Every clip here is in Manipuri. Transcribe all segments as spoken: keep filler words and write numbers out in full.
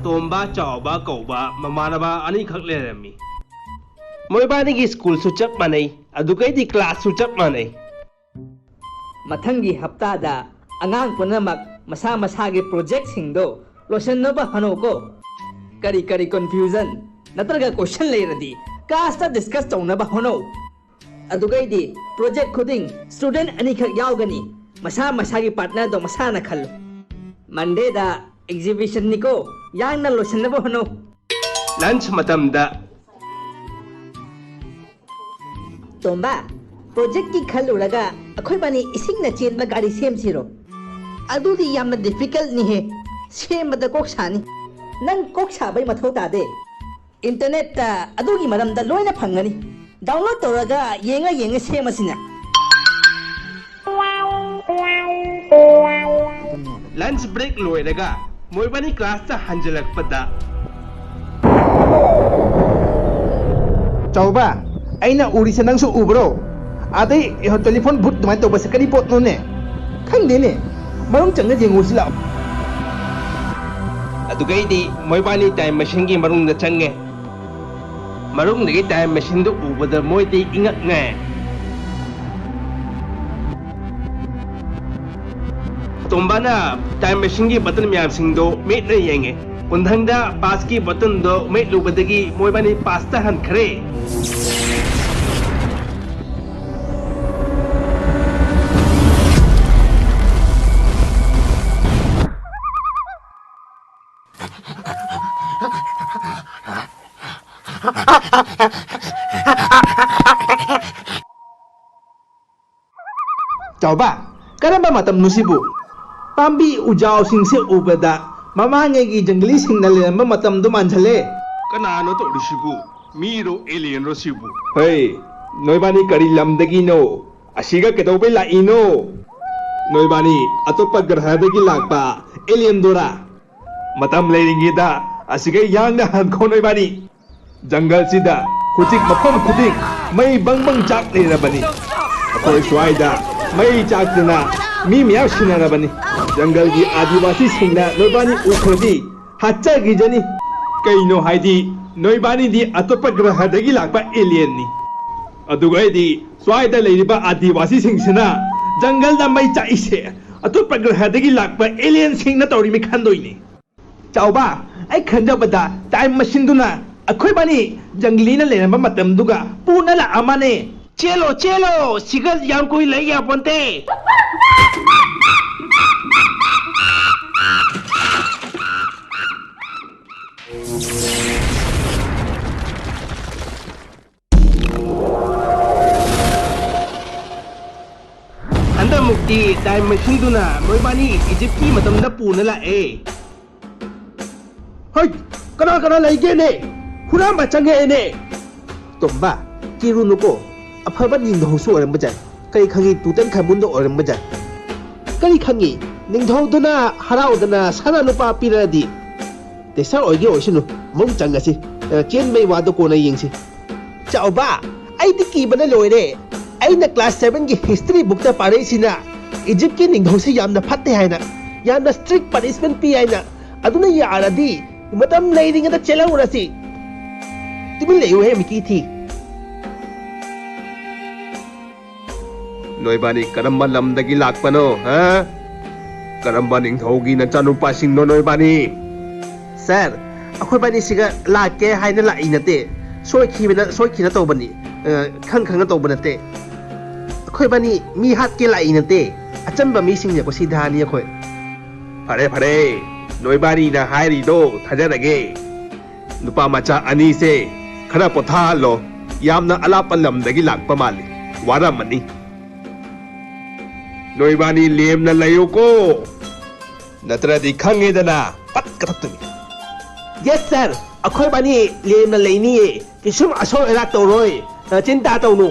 ꯇꯣꯝꯕ, ꯆꯥꯎꯕ ꯀꯧꯕ ꯃꯃꯥꯟꯅꯕ ꯑꯅꯤꯈꯛ ꯂꯩꯔꯝꯃꯤ꯫ ꯃꯣꯏꯕꯥꯅꯤꯒꯤ ꯁ꯭ꯀꯨꯜꯁꯨ ꯆꯞ ꯃꯥꯟꯅꯩ, ꯑꯗꯨꯒꯩꯗꯤ ꯀ꯭ꯂꯥꯁꯁꯨ ꯆꯞ ꯃꯥꯟꯅꯩ꯫ ꯃꯊꯪꯒꯤ ꯍꯞꯇꯥꯗ ꯑꯉꯥꯡ ꯄꯨꯝꯅꯃꯛ ꯃꯁꯥ ꯃꯁꯥꯒꯤ ꯄ꯭ꯔꯣꯖꯦꯛꯁꯤꯡꯗꯣ ꯂꯣꯏꯁꯤꯟꯅꯕ ꯍꯣꯠꯅꯧꯀꯣ꯫ ꯀꯔꯤ ꯀꯔꯤ ꯀꯟꯐ꯭ꯌꯨꯖꯟ ꯅꯠꯇ꯭ꯔꯒ ꯀꯣꯏꯁꯟ ꯂꯩꯔꯗꯤ ꯀ꯭ꯂꯥꯁꯇ ꯗꯤꯁꯀꯁ ꯇꯧꯅꯕ ꯍꯣꯠꯅꯧ꯫ ꯑꯗꯨꯒꯩꯗꯤ ꯄ꯭ꯔꯣꯖꯦꯛ ꯈꯨꯗꯤꯡ ꯁ꯭ꯇꯨꯗꯦꯟꯠ ꯑꯅꯤꯈꯛ ꯌꯥꯎꯒꯅꯤ꯫ ꯃꯁꯥ ꯃꯁꯥꯒꯤ ꯄꯥꯔꯠꯅꯔꯗꯣ ꯃꯁꯥꯅ ꯈꯜꯂꯨ꯫ ꯃꯟꯗꯦꯗ ꯑꯦꯛꯖꯤꯕꯤꯁꯟꯅꯤꯀꯣ, ꯌꯥꯡꯅ ꯂꯣꯏꯁꯤꯟꯅꯕ ꯍꯣꯠꯅꯧ꯫ ꯂꯟꯆ ꯃꯇꯝꯗ꯫ ꯇꯣꯝꯕ, ꯄ꯭ꯔꯣꯖꯦꯛꯀꯤ ꯈꯜꯂꯨꯔꯒ ꯑꯩꯈꯣꯏꯕꯥꯅꯤ ꯏꯁꯤꯡꯅ ꯆꯦꯟꯕ ꯒꯥꯔꯤ ꯁꯦꯝꯁꯤꯔꯣ? ꯑꯗꯨꯗꯤ ꯌꯥꯝꯅ ꯗꯤꯐꯤꯀꯜꯠꯅꯤꯍꯦ, ꯁꯦꯝꯕꯗ ꯀꯣꯛ ꯁꯥꯅꯤ꯫ ꯅꯪ ꯀꯣꯛ ꯁꯥꯕꯩ ꯃꯊꯧ ꯇꯥꯗꯦ꯫ ꯏꯟꯇꯔꯅꯦꯠꯇ ꯑꯗꯨꯒꯤ ꯃꯔꯝꯗ ꯂꯣꯏꯅ ꯐꯪꯒꯅꯤ꯫ ꯗꯥꯎꯟꯂꯣꯗ ꯇꯧꯔꯒ ꯌꯦꯡꯉ ꯌꯦꯡꯉ ꯁꯦꯝꯃꯁꯤꯅꯦ꯫ ꯂꯟꯆ ꯕ꯭ꯔꯦꯛ ꯂꯣꯏꯔꯒ ꯃꯣꯏꯕꯥꯅꯤ ꯀ꯭ꯂꯥꯁꯇ ꯍꯟꯖꯤꯜꯂꯛꯄꯗ꯫ ꯆꯥꯎꯕ, ꯑꯩꯅ ꯎꯔꯤꯁꯦ ꯅꯪꯁꯨ ꯎꯕ꯭ꯔꯣ? ꯑꯗꯩ ꯇꯦꯂꯤꯐꯣꯟ ꯕꯨꯠ ꯑꯗꯨꯃꯥꯏꯅ ꯇꯧꯕꯁꯦ ꯀꯔꯤ ꯄꯣꯠꯅꯣꯅꯦ? ꯈꯪꯗꯦꯅꯦ꯫ ꯃꯅꯨꯡ ꯆꯪꯉ ꯌꯦꯡꯉꯨꯁꯤ ꯂꯥꯛꯑꯣ꯫ ꯑꯗꯨꯒꯩꯗꯤ ꯃꯣꯏꯕꯥꯅꯤ ꯇꯥꯏꯝ ꯃꯦꯁꯤꯟꯒꯤ ꯃꯅꯨꯡꯗ ꯆꯪꯉꯦ꯫ ꯃꯅꯨꯡꯗꯒꯤ ꯇꯥꯏꯝ ꯃꯦꯁꯤꯟꯗꯨ ꯎꯕꯗ ꯃꯣꯏꯗꯤ ꯏꯉꯛ ꯉꯛꯑꯦ꯫ ꯇꯣꯝꯕꯅ ꯇꯥꯏꯝ ꯃꯦꯁꯤꯟꯒꯤ ꯕꯇꯟ ꯃꯌꯥꯝꯁꯤꯡꯗꯣ ꯃꯦꯠꯅ ꯌꯦꯡꯉꯦ꯫ ꯀꯣꯟꯊꯪꯗ ꯄꯥꯁꯀꯤ ꯕꯇꯟꯗꯣ ꯃꯦꯠꯂꯨꯕꯗꯒꯤ ꯃꯣꯏꯕꯥꯅꯤ ꯄꯥꯁꯇ ꯍꯟꯈ꯭ꯔꯦ꯫ ꯆꯥꯎꯕ, ꯀꯔꯝꯕ ꯃꯇꯝꯅꯣ ꯁꯤꯕꯨ? ꯄꯥꯝꯕꯤ ꯎꯖꯥꯎꯁꯤꯡꯁꯦ ꯎꯕꯗ ꯃꯃꯥꯡꯉꯩꯒꯤ ꯖꯪꯒꯂꯤꯁꯤꯡꯅ ꯂꯩꯔꯝꯕ ꯃꯇꯝꯗꯣ ꯃꯥꯟꯁꯜꯂꯦ꯫ ꯀꯅꯥꯅꯣ ꯇꯧꯔꯤꯁꯤꯕꯨ? ꯃꯤꯔꯣ ꯑꯦꯂꯤꯌꯟꯔꯣ ꯁꯤꯕꯨ? ꯍꯩ, ꯅꯣꯏꯕꯥꯅꯤ ꯀꯔꯤ ꯂꯝꯗꯒꯤꯅꯣ? ꯑꯁꯤꯒ ꯀꯩꯗꯧꯕꯩ ꯂꯥꯛꯏꯅꯣ? ꯅꯣꯏꯕꯥꯅꯤ ꯑꯇꯣꯞꯄ ꯒ꯭ꯔꯍꯗꯒꯤ ꯂꯥꯛꯄ ꯑꯦꯂꯤꯌꯟꯗꯨꯔꯥ? ꯃꯇꯝ ꯂꯩꯔꯤꯉꯩꯗ ꯑꯁꯤꯒ ꯌꯥꯡꯅ ꯍꯟꯈꯣ ꯅꯣꯏꯕꯥꯅꯤ꯫ ꯖꯪꯒꯜꯁꯤꯗ ꯍꯧꯖꯤꯛ ꯃꯐꯝ ꯈꯨꯗꯤꯡ ꯃꯩ ꯕꯪ ꯕꯪ ꯆꯥꯛ ꯂꯩꯔꯕꯅꯤ꯫ ꯑꯩꯈꯣꯏ ꯁ꯭ꯋꯥꯏꯗ ꯃꯩ ꯆꯥꯛꯇꯅ ꯃꯤ ꯃꯌꯥꯝ ꯁꯤꯟꯅꯔꯕꯅꯤ꯫ ꯖꯪꯒꯜꯒꯤ ꯑꯥꯗꯤꯋꯥꯁꯤꯁꯤꯡꯅ ꯅꯣꯏꯕꯥꯅꯤ ꯎꯈ꯭ꯔꯗꯤ ꯍꯥꯠꯆꯈꯤꯖꯅꯤ꯫ ꯀꯩꯅꯣ ꯍꯥꯏꯗꯤ, ꯅꯣꯏꯕꯥꯅꯤꯗꯤ ꯑꯇꯣꯞꯄ ꯒ꯭ꯔꯍꯗꯒꯤ ꯂꯥꯛꯄ ꯑꯦꯂꯤꯌꯟꯅꯤ꯫ ꯑꯗꯨꯒ ꯑꯩꯗꯤ ꯁ꯭ꯋꯥꯏꯗ ꯂꯩꯔꯤꯕ ꯑꯥꯗꯤꯋꯥꯁꯤꯁꯤꯡꯁꯤꯅ ꯖꯪꯒꯜꯗ ꯃꯩ ꯆꯥꯛꯏꯁꯦ ꯑꯇꯣꯞꯄ ꯒ꯭ꯔꯍꯗꯒꯤ ꯂꯥꯛꯄ ꯑꯦꯂꯤꯌꯟꯁꯤꯡꯅ ꯇꯧꯔꯤꯃꯤ ꯈꯟꯗꯣꯏꯅꯤ꯫ ꯆꯥꯎꯕ, ꯑꯩ ꯈꯟꯖꯕꯗ ꯇꯥꯏꯝ ꯃꯦꯁꯤꯟꯗꯨꯅ ꯑꯩꯈꯣꯏꯕꯥꯅꯤ ꯖꯪꯒꯂꯤꯅ ꯂꯩꯔꯝꯕ ꯃꯇꯝꯗꯨꯒ ꯄꯨꯅ ꯂꯥꯛꯑꯃꯅꯦ꯫ ꯆꯦꯜꯂꯣ, ꯆꯦꯜꯂꯣ, ꯁꯤꯒ ꯌꯥꯝ ꯀꯨꯏ ꯂꯩ ꯌꯥꯄꯣꯟꯇꯦ꯫ ꯍꯟꯗꯛꯃꯨꯛꯇꯤ ꯇꯥꯏꯝ ꯃꯦꯁꯤꯟꯗꯨꯅ ꯃꯣꯏꯕꯥꯅꯤ ꯏꯖꯤꯞꯀꯤ ꯃꯇꯝꯗ ꯄꯨꯅ ꯂꯥꯛꯑꯦ꯫ ꯍꯩ, ꯀꯅꯥ ꯀꯅꯥ ꯂꯩꯒꯦꯅꯦ? ꯍꯨꯔꯥꯟꯕ ꯆꯪꯉꯛꯑꯦꯅꯦ꯫ ꯇꯣꯝꯕ, ꯀꯤꯔꯨꯅꯨꯀꯣ, ꯑꯐꯕ ꯅꯤꯡꯊꯧꯁꯨ ꯑꯣꯏꯔꯝꯕ ꯌꯥꯏ꯫ ꯀꯔꯤ ꯈꯪꯉꯤ, ꯇꯨꯇꯟꯈꯥꯃꯨꯟꯗ ꯑꯣꯏꯔꯝꯕ ꯌꯥꯏ꯫ ꯀꯔꯤ ꯈꯪꯉꯤ, ꯅꯤꯡꯊꯧꯗꯨꯅ ꯍꯔꯥꯎꯗꯅ ꯁꯅꯥ ꯂꯨꯄꯥ ꯄꯤꯔꯛꯑꯗꯤ꯫ ꯇꯦꯁꯔ ꯑꯣꯏꯒꯦ ꯑꯣꯏꯁꯅꯨ, ꯃꯑꯣꯡ ꯆꯪꯉꯁꯤ꯫ ꯑ, ꯆꯦꯟꯕꯩ ꯋꯥꯗꯣ ꯀꯣꯟꯅ ꯌꯦꯡꯁꯤ꯫ ꯆꯥꯎꯕ, ꯑꯩꯗꯤ ꯀꯤꯕꯅ ꯂꯣꯏꯔꯦ꯫ ꯑꯩꯅ ꯀ꯭ꯂꯥꯁ ꯁꯚꯦꯟꯒꯤ ꯍꯤꯁꯇ꯭ꯔꯤ ꯕꯨꯛꯇ ꯄꯥꯔꯛꯏꯁꯤꯅ ꯏꯖꯤꯞꯀꯤ ꯅꯤꯡꯊꯧꯁꯤ ꯌꯥꯝꯅ ꯐꯠꯇꯦ ꯍꯥꯏꯅ, ꯌꯥꯝꯅ ꯁ꯭ꯇ꯭ꯔꯤꯛ ꯄꯅꯤꯁꯃꯦꯟ ꯄꯤ ꯍꯥꯏꯅ꯫ ꯑꯗꯨꯅ ꯌꯥꯔꯗꯤ ꯃꯇꯝ ꯂꯩꯔꯤꯉꯩꯗ ꯆꯦꯜꯍꯧꯔꯁꯤ꯫ ꯇꯨꯃꯤꯟ ꯂꯩꯌꯨꯍꯦ, ꯃꯤꯀꯤ ꯊꯤ꯫ ꯅꯣꯏꯕꯥꯅꯤ ꯀꯔꯝꯕ ꯂꯝꯗꯒꯤ ꯂꯥꯛꯄꯅꯣ, ꯍꯥ? ꯀꯔꯝꯕ ꯅꯤꯡꯊꯧꯒꯤ ꯅꯆꯥꯅꯨꯄꯥꯁꯤꯡꯅꯣ ꯅꯣꯏꯕꯥꯅꯤ? ꯁꯥꯔ, ꯑꯩꯈꯣꯏꯕꯥꯅꯤ ꯁꯤꯒ ꯂꯥꯛꯀꯦ ꯍꯥꯏꯅ ꯂꯥꯛꯏ ꯅꯠꯇꯦ꯫ ꯁꯣꯏꯈꯤꯕꯅ, ꯁꯣꯏꯈꯤꯅ ꯇꯧꯕꯅꯤ꯫ ꯑ, ꯈꯪ ꯈꯪꯅ ꯇꯧꯕ ꯅꯠꯇꯦ꯫ ꯑꯩꯈꯣꯏꯕꯥꯅꯤ ꯃꯤ ꯍꯥꯠꯀꯦ ꯂꯥꯛꯏ ꯅꯠꯇꯦ꯫ ꯑꯆꯝꯕ ꯃꯤꯁꯤꯡꯅꯦꯀꯣ ꯁꯤꯗꯥꯅꯤ ꯑꯩꯈꯣꯏ꯫ ꯐꯔꯦ, ꯐꯔꯦ꯫ ꯅꯣꯏꯕꯥꯅꯤꯅ ꯍꯥꯏꯔꯤꯗꯣ ꯊꯥꯖꯔꯒꯦ꯫ ꯅꯨꯄꯥ ꯃꯆꯥ ꯑꯅꯤꯁꯦ ꯈꯔ ꯄꯣꯊꯥꯍꯜꯂꯣ꯫ ꯌꯥꯝꯅ ꯑꯂꯥꯞꯄ ꯂꯝꯗꯒꯤ ꯂꯥꯛꯄ ꯃꯥꯜꯂꯤ꯫ ꯋꯥꯔꯝꯃꯅꯤ꯫ ꯅꯣꯏꯕꯥꯅꯤ ꯂꯦꯝꯅ ꯂꯩꯌꯨꯀꯣ꯫ ꯅꯠꯇ꯭ꯔꯗꯤ ꯈꯪꯉꯦꯗꯅ, ꯄꯠ ꯀꯊꯛꯇꯣꯏꯅꯤ꯫ ꯌꯦꯁ ꯁꯥꯔ, ꯑꯩꯈꯣꯏꯕꯥꯅꯤ ꯂꯦꯝꯅ ꯂꯩꯅꯤꯌꯦ꯫ ꯀꯩꯁꯨꯝ ꯑꯁꯣꯏ ꯑꯔꯥꯛ ꯇꯧꯔꯣꯏ꯫ ꯑ, ꯆꯤꯟꯇꯥ ꯇꯧꯅꯨ꯫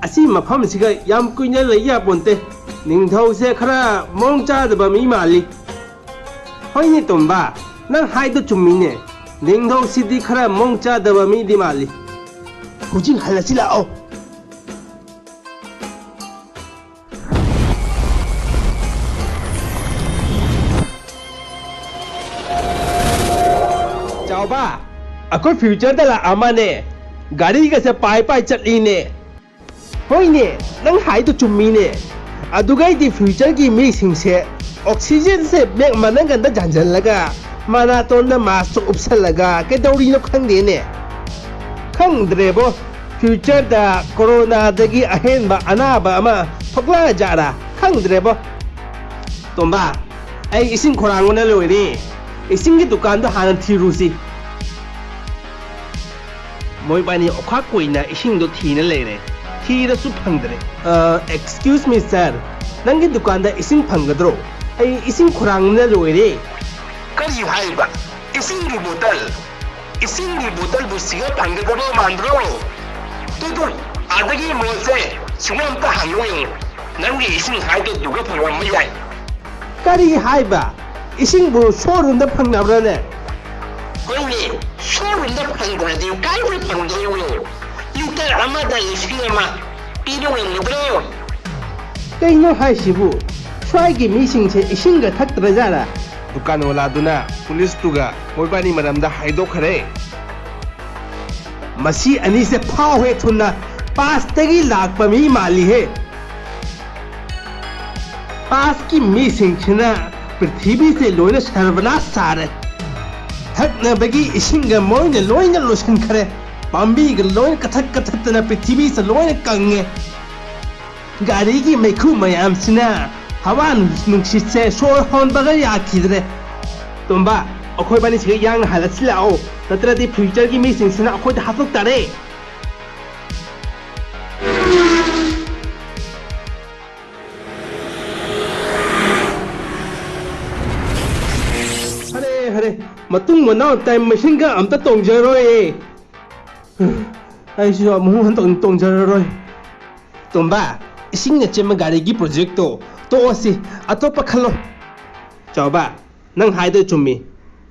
ꯑꯁꯤ ꯃꯐꯝꯁꯤꯒ ꯌꯥꯝ ꯀꯨꯏꯅ ꯂꯩ ꯌꯥꯄꯣꯟꯇꯦ꯫ ꯅꯤꯡꯊꯧꯁꯦ ꯈꯔ ꯃꯑꯣꯡ ꯆꯥꯗꯕ ꯃꯤ ꯃꯥꯜꯂꯤ꯫ ꯍꯣꯏꯅꯦ ꯇꯣꯝꯕ, ꯅꯪ ꯍꯥꯏꯗꯣ ꯆꯨꯝꯃꯤꯅꯦ꯫ ꯅꯤꯡꯊꯧꯁꯤꯗꯤ ꯈꯔ ꯃꯑꯣꯡ ꯆꯥꯗꯕ ꯃꯤꯗꯤ ꯃꯥꯜꯂꯤ꯫ ꯍꯧꯖꯤꯛ ꯍꯜꯂꯁꯤ ꯂꯥꯛꯑꯣ꯫ ꯆꯥꯎꯕ, ꯑꯩꯈꯣꯏ ꯐ꯭ꯌꯨꯆꯔꯗ ꯂꯥꯛꯑꯃꯅꯦ, ꯒꯥꯔꯤꯒꯁꯦ ꯄꯥꯏ ꯄꯥꯏ ꯆꯠꯂꯤꯅꯦ꯫ ꯍꯣꯏꯅꯦ, ꯅꯪ ꯍꯥꯏꯗꯣ ꯆꯨꯝꯃꯤꯅꯦ꯫ ꯑꯗꯨꯒꯩꯗꯤ ꯐ꯭ꯌꯨꯆꯔꯒꯤ ꯃꯤꯁꯤꯡꯁꯦ ꯑꯣꯛꯁꯤꯖꯦꯟꯁꯦ ꯃꯦꯛ ꯃꯅꯪꯒꯟꯗ ꯌꯥꯟꯁꯤꯜꯂꯒ ꯃꯅꯥꯇꯣꯟꯗ ꯃꯥꯁꯇ ꯎꯞꯁꯜꯂꯒ ꯀꯩꯗꯧꯔꯤꯅꯣ ꯈꯪꯗꯦꯅꯦ꯫ ꯈꯪꯗ꯭ꯔꯦꯕꯣ, ꯐ꯭ꯌꯨꯆꯔꯗ ꯀꯣꯔꯣꯅꯥꯗꯒꯤ ꯑꯍꯦꯟꯕ ꯑꯅꯥꯕ ꯑꯃ ꯊꯣꯛꯂꯛꯑꯖꯥꯠꯔꯥ? ꯈꯪꯗ꯭ꯔꯦꯕꯣ꯫ ꯇꯣꯝꯕ, ꯑꯩ ꯏꯁꯤꯡ ꯈꯣꯔꯥꯡꯕꯅ ꯂꯣꯏꯔꯦ꯫ ꯏꯁꯤꯡꯒꯤ ꯗꯨꯀꯥꯟꯗꯣ ꯍꯥꯟꯅ ꯊꯤꯔꯨꯁꯤ꯫ ꯃꯣꯏꯕꯥꯅꯤ ꯑꯣꯈꯥꯛ ꯀꯨꯏꯅ ꯏꯁꯤꯡꯗꯣ ꯊꯤꯅ ꯂꯩꯔꯦ, ꯊꯤꯔꯁꯨ ꯐꯪꯗ꯭ꯔꯦ꯫ ꯑ, excuse me, sir, ꯅꯪꯒꯤ ꯗꯨꯀꯥꯟꯗ ꯏꯁꯤꯡ ꯐꯪꯒꯗ꯭ꯔꯣ? ꯑꯩ ꯏꯁꯤꯡ ꯈꯣꯔꯥꯡꯕꯅ ꯂꯣꯏꯔꯦ꯫ ꯀꯔꯤ ꯍꯥꯏꯕ? ꯏꯁꯤꯡꯒꯤ ꯕꯣꯇꯜ? ꯏꯁꯤꯡꯒꯤ ꯕꯣꯇꯜꯕꯨ ꯁꯤꯒ ꯐꯪꯒꯗꯕ ꯃꯥꯟꯕ꯭ꯔꯣ? ꯇꯨ, ꯇꯨ, ꯑꯥꯗꯒꯤ ꯃꯣꯜꯁꯦ ꯁꯤꯒ ꯑꯝꯇ ꯍꯪꯉꯨ ꯌꯦꯡꯉꯨ꯫ ꯅꯪꯒꯤ ꯏꯁꯤꯡ ꯍꯥꯏꯗꯣ ꯗꯨꯒ ꯐꯪꯂꯝꯕ ꯌꯥꯏ꯫ ꯀꯔꯤ ꯍꯥꯏꯕ? ꯏꯁꯤꯡꯕꯨ ꯁꯣꯔꯨꯝꯗ ꯐꯪꯅꯕ꯭ꯔꯅꯦ? ꯍꯣꯏꯅꯦ, ꯁꯣꯔꯨꯝꯗ ꯐꯪꯗ꯭ꯔꯗꯤ ꯀꯥꯏꯗ ꯐꯪꯗꯣꯏꯅꯣ? ꯂꯤꯇꯔ ꯑꯃꯗ ꯂꯤꯁꯤꯡ ꯑꯃ ꯄꯤꯕ ꯉꯝꯒꯗ꯭ꯔꯣ? ꯀꯩꯅꯣ ꯍꯥꯏꯁꯤꯕꯨ? ꯁ꯭ꯋꯥꯏꯒꯤ ꯃꯤꯁꯤꯡꯁꯦ ꯏꯁꯤꯡꯒ ꯊꯛꯇ꯭ꯔꯖꯥꯠꯂ? ꯗꯨꯀꯥꯟ ꯋꯥꯂꯥꯗꯨꯅ ꯄꯨꯂꯤꯁꯇꯨꯒ ꯃꯣꯏꯕꯥꯅꯤ ꯃꯔꯝꯗ ꯍꯥꯏꯗꯣꯛꯈ꯭ꯔꯦ꯫ ꯃꯁꯤ ꯑꯅꯤꯁꯦ ꯐꯥꯎꯍꯦ ꯊꯨꯅ, ꯄꯥꯁꯇꯒꯤ ꯂꯥꯛꯄ ꯃꯤ ꯃꯥꯜꯂꯤꯍꯦ꯫ ꯄꯥꯁꯀꯤ ꯃꯤꯁꯤꯡꯁꯤꯅ ꯄ꯭ꯔꯤꯊꯤꯕꯤꯁꯦ ꯂꯣꯏꯅ ꯁꯔꯕꯅꯥꯁ ꯁꯥꯔꯦ꯫ ꯊꯛꯅꯕꯒꯤ ꯏꯁꯤꯡꯒ ꯃꯣꯏꯅ ꯂꯣꯏꯅ ꯂꯣꯏꯁꯤꯟꯈ꯭ꯔꯦ꯫ ꯄꯥꯝꯕꯤꯒ ꯂꯣꯏꯅ ꯀꯊꯠ ꯀꯊꯠꯇꯅ ꯄ꯭ꯔꯤꯊꯤꯕꯤꯁꯦ ꯂꯣꯏꯅ ꯀꯪꯉꯦ꯫ ꯒꯥꯔꯤꯒꯤ ꯃꯩꯈꯨ ꯃꯌꯥꯝꯁꯤꯅ ꯍꯋꯥ ꯅꯨꯡꯁꯤꯠꯁꯦ ꯁꯣꯔ ꯍꯣꯟꯕꯒ ꯌꯥꯈꯤꯗ꯭ꯔꯦ꯫ ꯇꯣꯝꯕ, ꯑꯩꯈꯣꯏꯕꯥꯅꯤ ꯁꯤꯒ ꯌꯥꯡꯅ ꯍꯜꯂꯁꯤ ꯂꯥꯛꯑꯣ, ꯅꯠꯇ꯭ꯔꯗꯤ ꯐ꯭ꯌꯨꯆꯔꯒꯤ ꯃꯤꯁꯤꯡꯁꯤꯅ ꯑꯩꯈꯣꯏꯗ ꯍꯥꯠꯇꯣꯛ ꯇꯥꯔꯦ꯫ ꯐꯔꯦ, ꯐꯔꯦ, ꯃꯇꯨꯡ ꯃꯅꯥꯎ ꯇꯥꯏꯝ ꯃꯦꯁꯤꯟꯒ ꯑꯝꯇ ꯇꯣꯡꯖꯔꯣꯏꯌꯦ꯫ ꯑꯩꯁꯨ ꯑꯃꯨꯛ ꯍꯟꯗꯛ ꯇꯣꯡꯖꯔꯔꯣꯏ꯫ ꯇꯣꯝꯕ, ꯏꯁꯤꯡꯅ ꯆꯦꯟꯕ ꯒꯥꯔꯤꯒꯤ ꯄ꯭ꯔꯣꯖꯦꯛꯇꯣ ꯇꯣꯛꯑꯁꯤ, ꯑꯇꯣꯞꯄ ꯈꯜꯂꯣ꯫ ꯆꯥꯎꯕ, ꯅꯪ ꯍꯥꯏꯗꯣ ꯆꯨꯝꯃꯤ꯫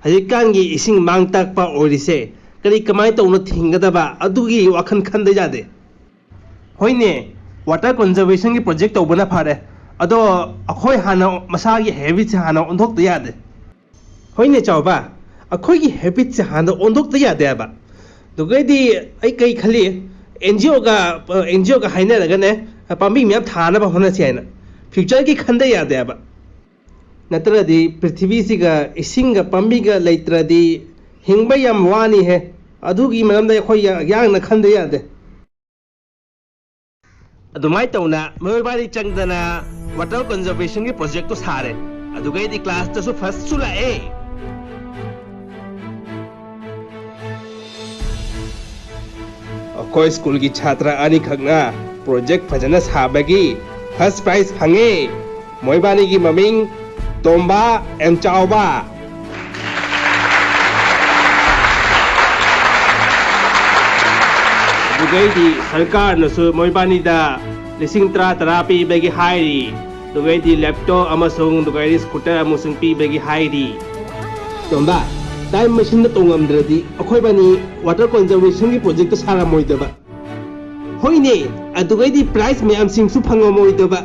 ꯍꯧꯖꯤꯛꯀꯥꯟꯒꯤ ꯏꯁꯤꯡ ꯃꯥꯡ ꯇꯥꯛꯄ ꯑꯣꯏꯔꯤꯁꯦ ꯀꯔꯤ ꯀꯃꯥꯏꯅ ꯇꯧꯅ ꯊꯤꯡꯒꯗꯕ ꯑꯗꯨꯒꯤ ꯋꯥꯈꯜ ꯈꯟꯗ ꯌꯥꯗꯦ꯫ ꯍꯣꯏꯅꯦ, ꯋꯥꯇꯔ ꯀꯟꯖꯔꯕꯦꯁꯟꯒꯤ ꯄ꯭ꯔꯣꯖꯦꯛ ꯇꯧꯕꯅ ꯐꯔꯦ꯫ ꯑꯗꯣ ꯑꯩꯈꯣꯏ ꯍꯥꯟꯅ ꯃꯁꯥꯒꯤ ꯍꯦꯕꯤꯠꯁꯦ ꯍꯥꯟꯅ ꯑꯣꯟꯊꯣꯛꯇ ꯌꯥꯗꯦ꯫ ꯍꯣꯏꯅꯦ ꯆꯥꯎꯕ, ꯑꯩꯈꯣꯏꯒꯤ ꯍꯦꯕꯤꯠꯁꯦ ꯍꯥꯟꯅ ꯑꯣꯟꯊꯣꯛꯇ ꯌꯥꯗꯦ ꯍꯥꯏꯕ꯫ ꯑꯗꯨꯒꯩꯗꯤ ꯑꯩ ꯀꯩ ꯈꯜꯂꯤ, ꯑꯦꯟ ꯖꯤ ꯑꯣꯒ ꯑꯦꯟ ꯖꯤ ꯑꯣꯒ ꯍꯥꯏꯅꯔꯒꯅꯦ, ꯄꯥꯝꯕꯤ ꯃꯌꯥꯝ ꯊꯥꯅꯕ ꯍꯣꯠꯅꯁꯤ ꯍꯥꯏꯅ, ꯐ꯭ꯌꯨꯆꯔꯒꯤ ꯈꯟꯗ ꯌꯥꯗꯦ ꯍꯥꯏꯕ꯫ ꯅꯠꯇ꯭ꯔꯗꯤ ꯄ꯭ꯔꯤꯊꯤꯕꯤꯁꯤꯒ ꯏꯁꯤꯡꯒ ꯄꯥꯝꯕꯤꯒ ꯂꯩꯇ꯭ꯔꯗꯤ ꯍꯤꯡꯕ ꯌꯥꯝ ꯋꯥꯅꯤꯍꯦ꯫ ꯑꯗꯨꯒꯤ ꯃꯔꯝꯗ ꯑꯩꯈꯣꯏ ꯌꯥ- ꯌꯥꯡꯅ ꯈꯟꯗ ꯌꯥꯗꯦ꯫ ꯑꯗꯨꯃꯥꯏꯅ ꯇꯧꯅ ꯃꯤꯑꯣꯏꯕꯥꯅꯤ ꯆꯪꯗꯅ ꯋꯥꯇꯔ ꯀꯟꯖꯔꯕꯦꯁꯟꯒꯤ ꯄ꯭ꯔꯣꯖꯦꯛꯇꯨ ꯁꯥꯔꯦ꯫ ꯑꯗꯨꯒꯩꯗꯤ ꯀ꯭ꯂꯥꯁꯇꯁꯨ ꯐꯥꯔꯁꯁꯨ ꯂꯥꯛꯑꯦ꯫ ꯑꯩꯈꯣꯏ ꯁ꯭ꯀꯨꯜꯒꯤ ꯁꯥꯇ꯭ꯔ ꯑꯅꯤꯈꯛꯅ ꯄ꯭ꯔꯣꯖꯦꯛ ꯐꯖꯅ ꯁꯥꯕꯒꯤ ꯐꯥꯔꯁ ꯄ꯭ꯔꯥꯏꯖ ꯐꯪꯉꯦ꯫ ꯃꯣꯏꯕꯥꯅꯤꯒꯤ ꯃꯃꯤꯡ ꯇꯣꯝꯕ ꯑꯦꯟ ꯆꯥꯎꯕ꯫ ꯑꯗꯨꯒꯩꯗꯤ ꯁꯔꯀꯥꯔꯅꯁꯨ ꯃꯣꯏꯕꯥꯅꯤꯗ ꯂꯤꯁꯤꯡ ꯇꯔꯥ ꯇꯔꯥ ꯄꯤꯕꯒꯤ ꯍꯥꯏꯔꯤ꯫ ꯑꯗꯨꯒꯩꯗꯤ ꯂꯦꯞꯇꯣꯞ ꯑꯃꯁꯨꯡ ꯑꯗꯨꯒꯩꯗꯤ ꯁ꯭ꯀꯨꯇꯔ ꯑꯃꯁꯨꯡ ꯄꯤꯕꯒꯤ ꯍꯥꯏꯔꯤ꯫ ꯇꯣꯝꯕ, ꯇꯥꯏꯝ ꯃꯦꯁꯤꯟꯗ ꯇꯣꯡꯉꯝꯗ꯭ꯔꯗꯤ ꯑꯩꯈꯣꯏꯕꯥꯅꯤ ꯋꯥꯇꯔ ꯀꯟꯖꯔꯕꯦꯁꯟꯒꯤ ꯄ꯭ꯔꯣꯖꯦꯛꯇ ꯁꯥꯔꯝꯃꯣꯏꯗꯕ꯫ ꯍꯣꯏꯅꯦ, ꯑꯗꯨꯒꯩꯗꯤ ꯄ꯭ꯔꯥꯏꯖ ꯃꯌꯥꯝꯁꯤꯡꯁꯨ ꯐꯪꯉꯝꯃꯣꯏꯗꯕ꯫